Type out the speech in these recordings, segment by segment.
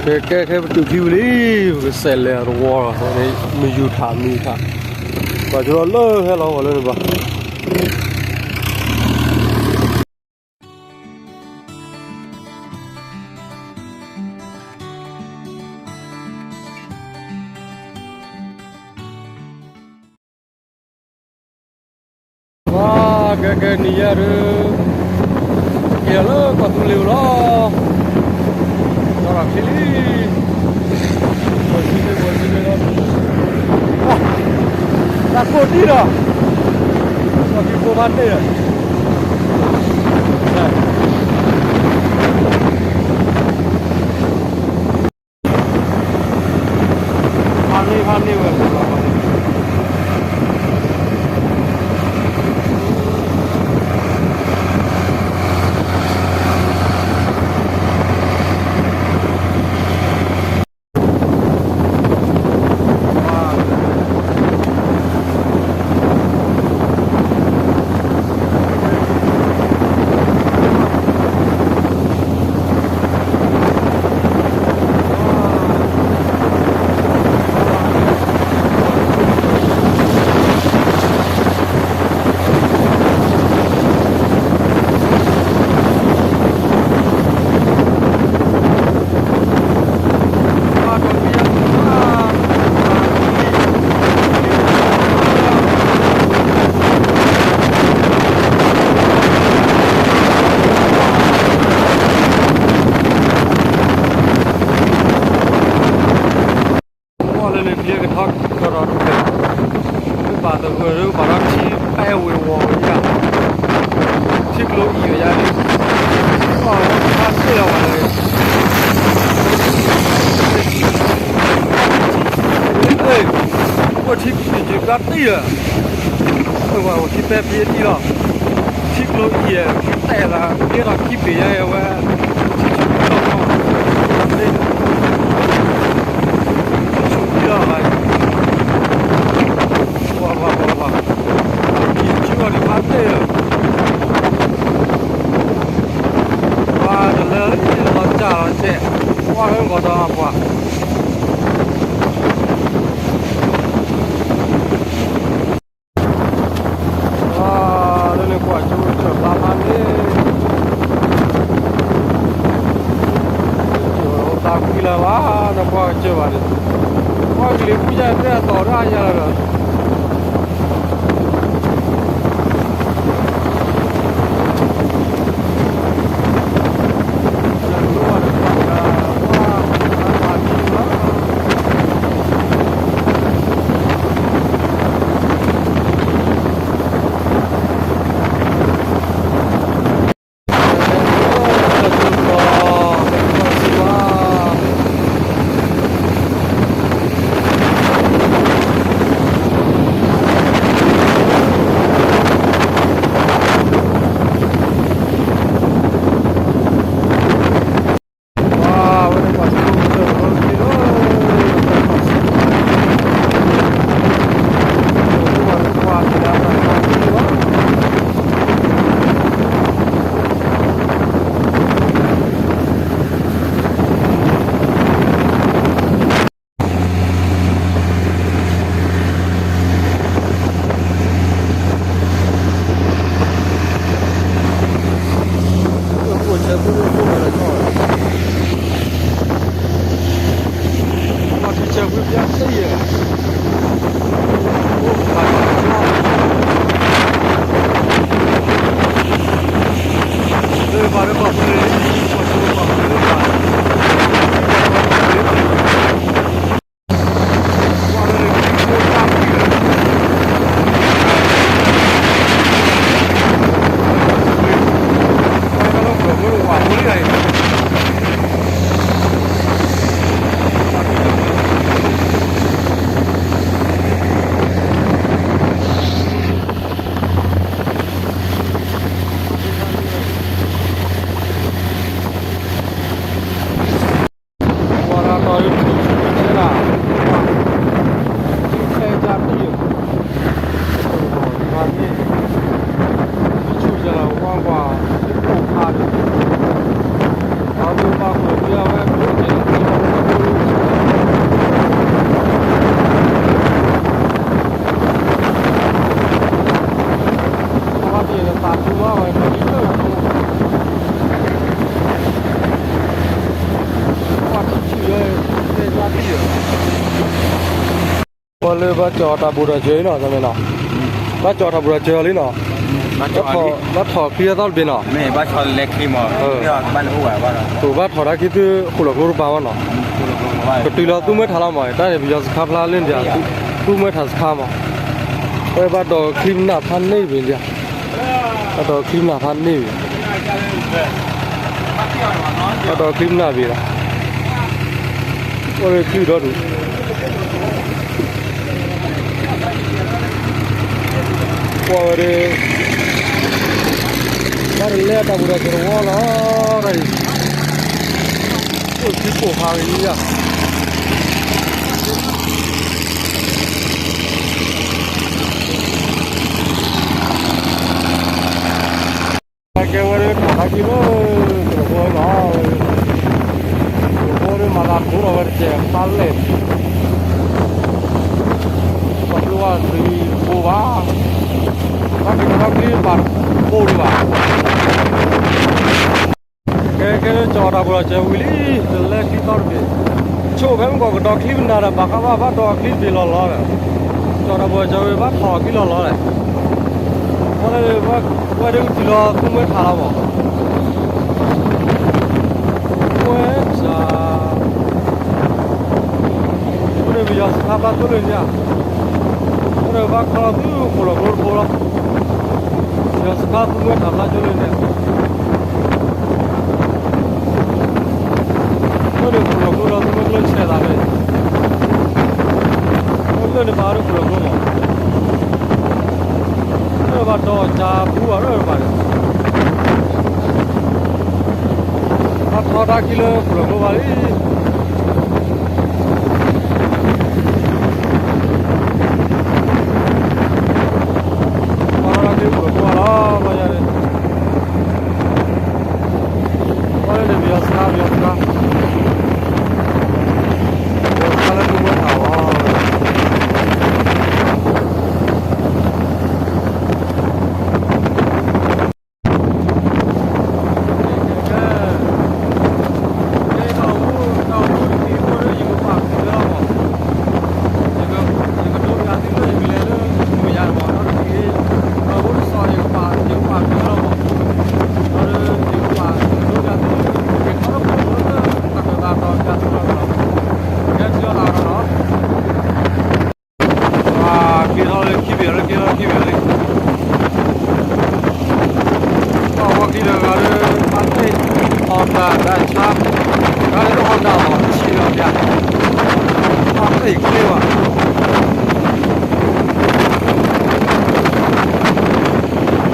ကဲ ခဲပတုၤခံဝံၤလံ, ပကစးလဲၤအတဝီလီၤ, မယူၤထး မယူၤထး, ပှၤကလီလၢဟဲလီၤဂီၤလၢန့ၣ်ဘၣ်. ဝါ, ကဲကဲ နံၤယဲၢ်ဒုး, ကဲလၢကီၢ်သူလ့ၤပူၤလီၤ, ဒီးခံလံ, ဝဲခံလံ ဝဲခံလံလီၤ, တၢ်ကိၢ်တံၢ်ဒီး, ကီၢ်ခံကိၢ်ဖးတ့ၢ်ဒီး ဖးန့ၢ်ဖးန့ၢ်ဝဲ ကွၢ်လၢန့ၣ် ကျဲကထီကဒီးတဖျၢၣ်, မ့ၢ်ဘၣ်သဂၢၢ်ဒီး ဘၣ်ဒီးထံပဲဝ့ၤဝီၤဝဲယါ, ထံကျိအံၤဝဲယါလံ, ကွၢ်ဝဲဖးတ့ၢ်လီၤဘၣ်လၢ အိၣ်ထံကံၢ်ကၢတ့ၢ်လီၤ, အိၣ်ဝဲထံပဲဖဲဖဲတံၢ်လီၤ, ထံကျိအံၤ ထံပဲလီၤ, ကဲထီၣ်ခံပ့ၤယါအံၤဝဲ, ထံဆူၣ်ထံလီၤ, ထံဆူၣ်ထံလီၤ, ဝါဝါဝါဝါ, ထံဆူၣ်ထံလီၤဒံးဖးတ့ၢ်လီၤ, ဝါတလၢလီၤစၢ်လီၤစဲး, ကွၢ်ဟဲဂီၤဒီးအပှၤ လၢန့ၣ်ကွၢ်ကၠိကစၢၢ်ဖျါဖျါန့ၣ်, တၢ်ကွံလၢ်ဘၣ်, နကွၢ်ကစၢၢ်ဘၣ်န့ၣ်, ကွၢ်ကလံၤပူၤယါတဲအသီၣ်ဒၣ်ယါလီၤဒီး လၢဘၣ်ကၠီၤတၢ်ဘူးတၢ်စၢၤအံၤနီၤ, တမ့ၢ်နီၤ, ဘၣ်ကၠီၤတၢ်ဘူးတၢ်စၢၤအီၤလံနီၤ, ဘၣ်ထီၣ်ချံအသီတဘ့ၣ်နီၤ, ပဘၣ်ထီၣ်ဒၣ်ခံသ့ၣ်ဃိၣ်လီၤကျိတပၤဝဲနီၤ, ပတုၤလီၤသူမှဲထးလီၤမး, တၢ်န့ၣ်ပယီၤစခါဖျါလၢန့ၣ်ဒီး, သူမှဲထးစခါမး, ဝဲဘၣ်ဒီးချံမနၢ်ဖးန့ၢ်ဘ့ၣ်လံ, ဘၣ်ဒီးချံမနၢ်ဖးန့ၢ်ဘ့ၣ်, ဘၣ်ဒီးချံမနၢ်ဘ့ၣ်လီၤ, အိၣ်လၢချံဒီဒူၣ် ကွၢ်ဝဲဒၣ်, ဘၣ်တလဲတၢ်ဘူးတၢ်စၢၤတဝီလီၤ, တၢ်အံၤ, အိၣ်ဆံကိၣ်ဖးဂ့ၤယၤ ကဲဝဲဒၣ်ထီၣ်တၢ်ကံၢ်လၢ ကရၢဖိနီၤ, ကရၢဖိဒၣ်မၤသးဒိၣ်ထီၣ်ဝဲတကဲးဖးလဲၢ်, ပှၤဘျီဝဲသုးတဘိဘၣ်, ဘၣ်က့ၤကဒီးကံၢ်ပာ်တဘိဒံးဘၣ်, ကဲကဲလၢကၠီၤတၢ်ဘူးတၢ်စၢၤဝံၤလံ, တလဲချံသီတဘ့ၣ်, ဆိၣ်ဖဲမုၢ်ကီၢ်ကဒီးချံမနၤဒီး ဘၣ်ဃးဘၣ်ဘၣ်ဒီးချံတဘ့ၣ်လီၤလီၤဒီး, ကၠီၤတၢ်ဘူးတၢ်စၢၤဝံၤဘၣ်ထီၣ်ချံလီၤလီၤဒီး, ဝဲဒၣ်ဝဲဒၣ်တုၤလီၤသူမှဲထးလီၤမး, ဝဲစး အိၣ်ဒီးပယီၤစခါဖျါကၠိလၢန့ၣ်ဧါ, အိၣ်ဒီးဘၣ်ခီလီၤသူဃိၣ်လီၤကျိတဘိလီၤ, ပယီၤစခါသူမှဲထးဖျါကၠိလၢန့ၣ်ဧါ, အိၣ်ဒီးဃိၣ်လီၤကျိလီၤ သူမှဲကျိဆဲးသးန့ၣ်, အိၣ်လၢန့ၣ်ပာ်ဒီးဃိၣ်လီၤကျိမး, အိၣ်ဒီးဘၣ်ဒီးကၠါပူၤဘၣ်ဒီးဘၣ်ဒီး ဘၣ်ထီဒါခံလၢခိၣ်လီၤကျိဘၣ်လံ, ဘၣ်ထီဒါခံခိၣ်လီၤကျိဘၣ်လီၤ, ဘၣ်ယၤန့ၣ်, ဘၣ်လၢန့ၣ် ပယီၤစခါ ပယီၤစခါ, ပယီၤစခါလၢသူဝဲထးလီၤ. က့ၤထီၣ်လၢခံဘ့ၣ်လၢ က့ၤထီၣ်ခံဘ့ၣ်လံ, ပှၤဝဲခံတဂၤလၢ အသ့ၣ်အီၣ်တၢ်တၢ်ဆါ, တၢ်လၢအီၣ်တၢ်အီၣ်ဆံးလီၤပျၢ်, အသ့ၣ်ချ့ဘၣ်,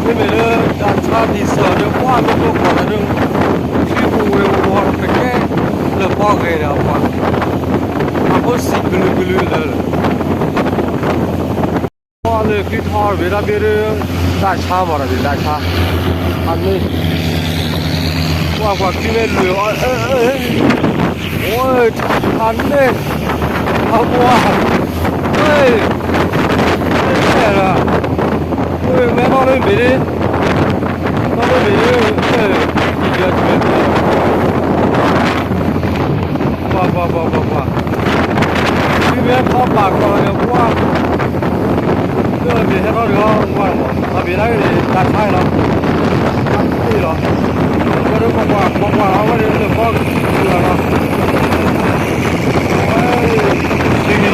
မ့မ့ၢ်လၢတၢ်ဆါဒ်သိးဒီး ပှၤလၢပကီၢ်သးဒီး ချံပူၤဝဲဝီတကဲလၢပီၣ်ဂဲၤဒီးပှၤ, အဖိစံးကလုာ်ကလုာ်လၢ ပှၤလၢချံထီၣ်တဘ့ၣ်တၢ်ဘ့ၣ်ဒီး တၢ်ဆါမးတဘ့ၣ်တၢ်ဆါ, အမ့ၢ် ပှၤကွၢ်ချံမ့ၢ်လွံၢ်အီၤ, အၢ အၢ အၢ အၢ အၢ အမ့ၢ် အပှၤ ဝဲ မ့ၢ်ဒီး ဝဲ မ့ၢ်နီၢ်လၢဘ့ၣ်ဒ် နီၢ်လၢဘ့ၣ်ဒ် ဝဲ ယံၤယံၤ ပှၤ ပှၤ ပှၤ ပှၤ ပှၤ သုမ့ၢ်ထီၣ်ပာ်ကီးဒီးပှၤ လၢဘ့ၣ်ဟဲထီၣ်ဒီး ပှၤမး အဘ့ၣ်ဒၣ်ဂ့ၤန့ၣ် တၢ်ဆါအံၤလီၤ အါတက့ၢ်လီၤ အဝဲဒၣ်ပှၤ ပှၤ ပှၤ အဝဲဒၣ်လၢပှၤကလီၤ ပှၤ ပှၤ ထံမဲဟီၣ်သ့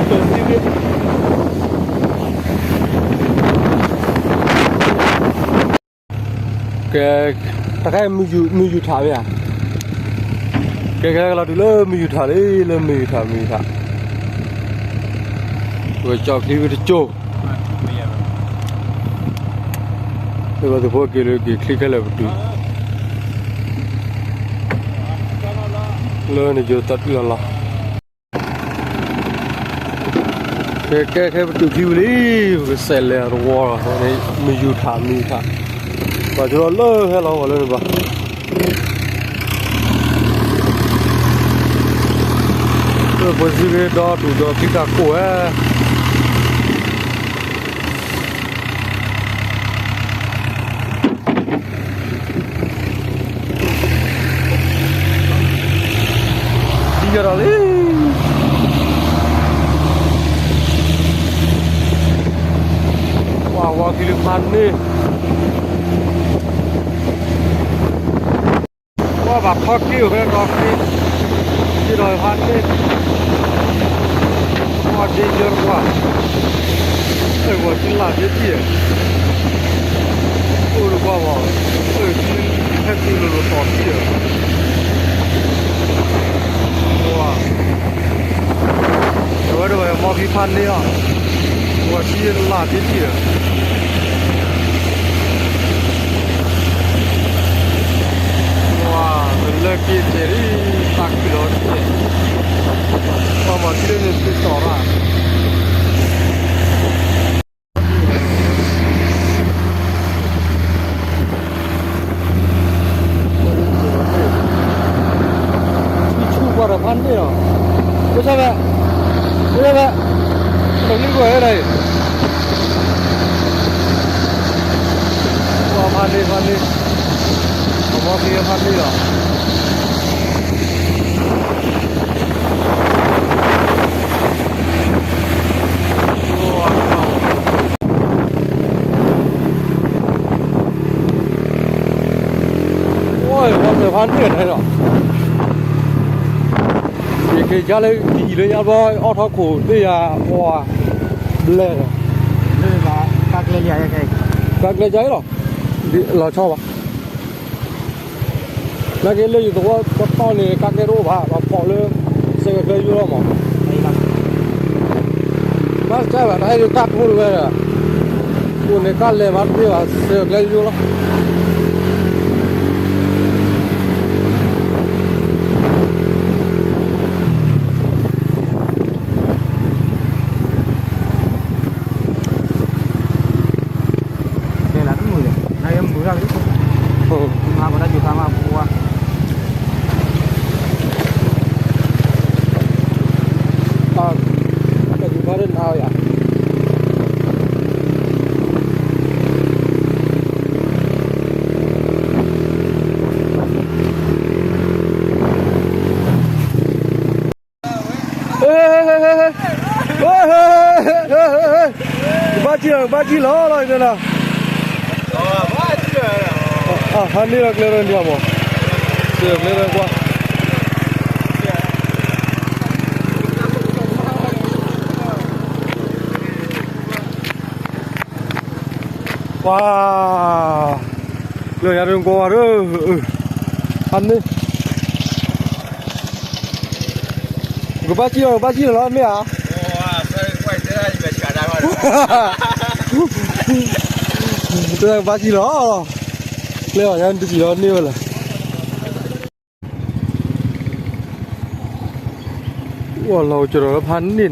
ၣ် ဟီၣ်သ့ၣ် ကဲ တခါ မုၢ်ယူၤထးမ့ၢ်ဧါ ကဲ ကဲ ကလီၤတုၤလၢမုၢ်ယူၤထးလံ လၢမုၢ်ယူၤထး မုၢ်ယူၤထး ပကကၠီချံဝဲတကၠိ လၢပှၤသုးဖိက့ၤလၢက့ၤချံခဲလၢာ်ပတုာ် လၢန့ၣ်ယိၤသးတလီၢ်လီၢ် ကဲ ကဲ ခဲပတုာ်ချံဝံၤလံ ပကစဲးလဲၤအီၤတဝီလီၤ မုၢ်ယူၤထး မုၢ်ယူၤထး ပှၤကလီၤလၢဟဲလီၤဂီၤလၢန့ၣ်ဘၣ် ပှၤစံးက့ၤဒီဒူၣ်ဒီးခံကကိၣ်ဝဲ ဒ်ယဒီးလံ ပှၤဝီခံလၢဖးန့ၣ် ပှၤဘၣ်ထီၣ်က့ၤအိၣ်ဖဲဒီးက့ၤ က့ၤဒီးဖးန့ၣ် ပှၤဒ့ယၢတကွၢ် အဲၣ်ဝဲသံလၢ်ဒ့ထံၣ် အိၣ်တကွၢ်ဘၣ် အဲၣ်ထံၣ်လိၤလိၤတီၤထံၣ် ပှၤ အဝဲဒၣ်ဝဲမီခံဖးန့ၣ်လီၤ ပှၤထံၣ်လၢ်ဒ့ထံၣ် ပှၤ ကလၢက့ၤတဲာ်ဒ် သးခုလီၤတဲာ် ပှၤမၤထံၣ်လၢန့ၣ်သ့စီၤရၣ် ဆူၣ်ပှၤဒီးဖးန့ၣ်လီၤ အိၣ်စၢ်ဝဲ အိၣ်စၢ်ဝဲ တမံၤကွၢ်ဝဲဒၣ်အံၤ ပှၤဖးန့ၣ် ဖးန့ၣ် အမီၢ်က့ၤဖးန့ၣ်လီၤ အိၣ် ပှၤမ့ၢ်ဖးန့ၣ်လီၤ ယက့ၤယါလၢကံလၢညါဘီ အီၣ်ထီၣ်ခိၣ်သ့ၣ်ယါ ပှၤ ဘျဲၣ်ဒီး ကါကျဲယါ ကါကျဲယါအံၤလီၤ လီၤဆီဘၣ် နာ်က့လၢယသဝီပတီၢ်န့ၣ် ကါကျဲတအိၣ်ဘၣ် ပှၤဖီၣ်လၢ စဲးကျဲယိလီၤမး ဘၣ်စၢ်ဘၣ် တၢ်ဟဲကါထိတဝဲဒီး အိၣ်န့ၣ်ကါလဲၤမးတသ့ဘၣ် စဲးကျဲယိလီၤ ကဲလၢတမုာ်ဒီး နမုာ်ရၣ်လံ မၤကီးတၢ်ယူၤဖးမးပူၤဝါ တၢ်ယူၤဖးဒ်နၤယါ ကဘၣ်ကံၣ်လီၤ ကဘၣ်ကံၣ်လီၤလီၤ ကဲလီၤ ဟးန့ၢ်လီၤကျဲလီၤဒံးမး စဲးကျဲလီၤကွၢ် ပှၤ လၢညါဒုးကွၢ်ဝဲဒၣ် ဟးန့ၢ် ကဘၣ်ကံၣ်လီၤ ကဘၣ်ကံၣ်လီၤလီၤ မ့ၢ်ဧါ ကဘၣ်ကံၣ်လီၤ ကျဲအီၤညါတစံးလီၤန့ၢ်ဝဲလၢ အိၣ်လီၤကဒီးလၢဖးန့ၣ်နီၤ,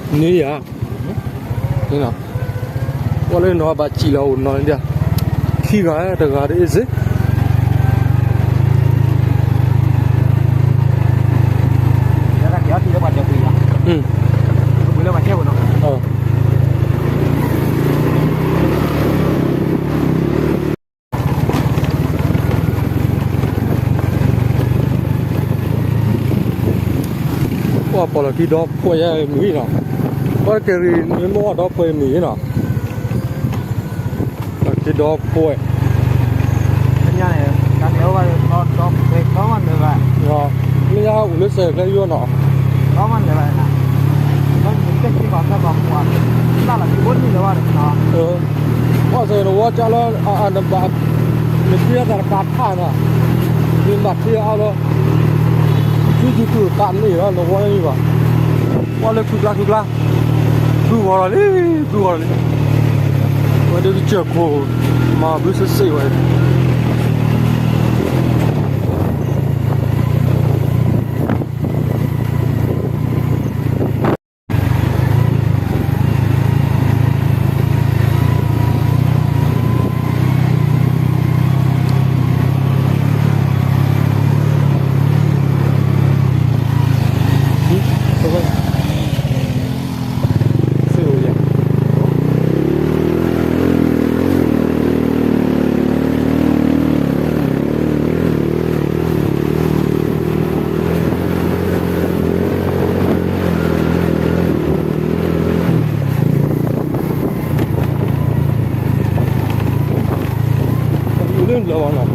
န့ၣ်ယၤ, န့ၣ်နီၤ, အိၣ်လၢနီၤဘၣ်စံၣ်လီၤအိၣ်နီၤဒၣ်, ခံဂၤတဂၤတအ့ၣ်စ့ၢ်, ပှၤပီၣ်လီၤခံဒီပုၢ်ဝဲၢ်မုၢ်နီၤ, ပှၤတကယ်ရံၣ်မ့ၢ်မ့ၢ်ဒီပုၢ်ဝဲၢ်မုၢ်နီၤ, လီၤခံဒီပုၢ်ဝဲၢ်, မ့ၢ်ယါအိၣ်လၢစဲးကျဲယိနီၤ, ဘၣ်စဲးနဝီကၢ်လၢ နဘၣ် နထံၣ်အသးတကးထၣ်နီၤ, နဘၣ်ထံၣ်အါလီၤ, ထံယုတူၢ်ကးန့ၣ်လီၤ နဝီန့ၣ်ဘၣ်, ကွၢ်လၢခုကျါခုကျါ, ဘုဂီၤလီၤလံ, ဘုဂီၤလီၤလံ, ဝဲဒၣ်ကစၢၢ်ခိၣ်, မၤဘုစ့ၢ်စ့ၢ်ဝဲ ပှၤတကယ်ရံၣ်မ့ၢ်မ့ၢ်ဒီပုၢ်ဝဲၢ်မုၢ်နီၤ, လီၤနီၤ,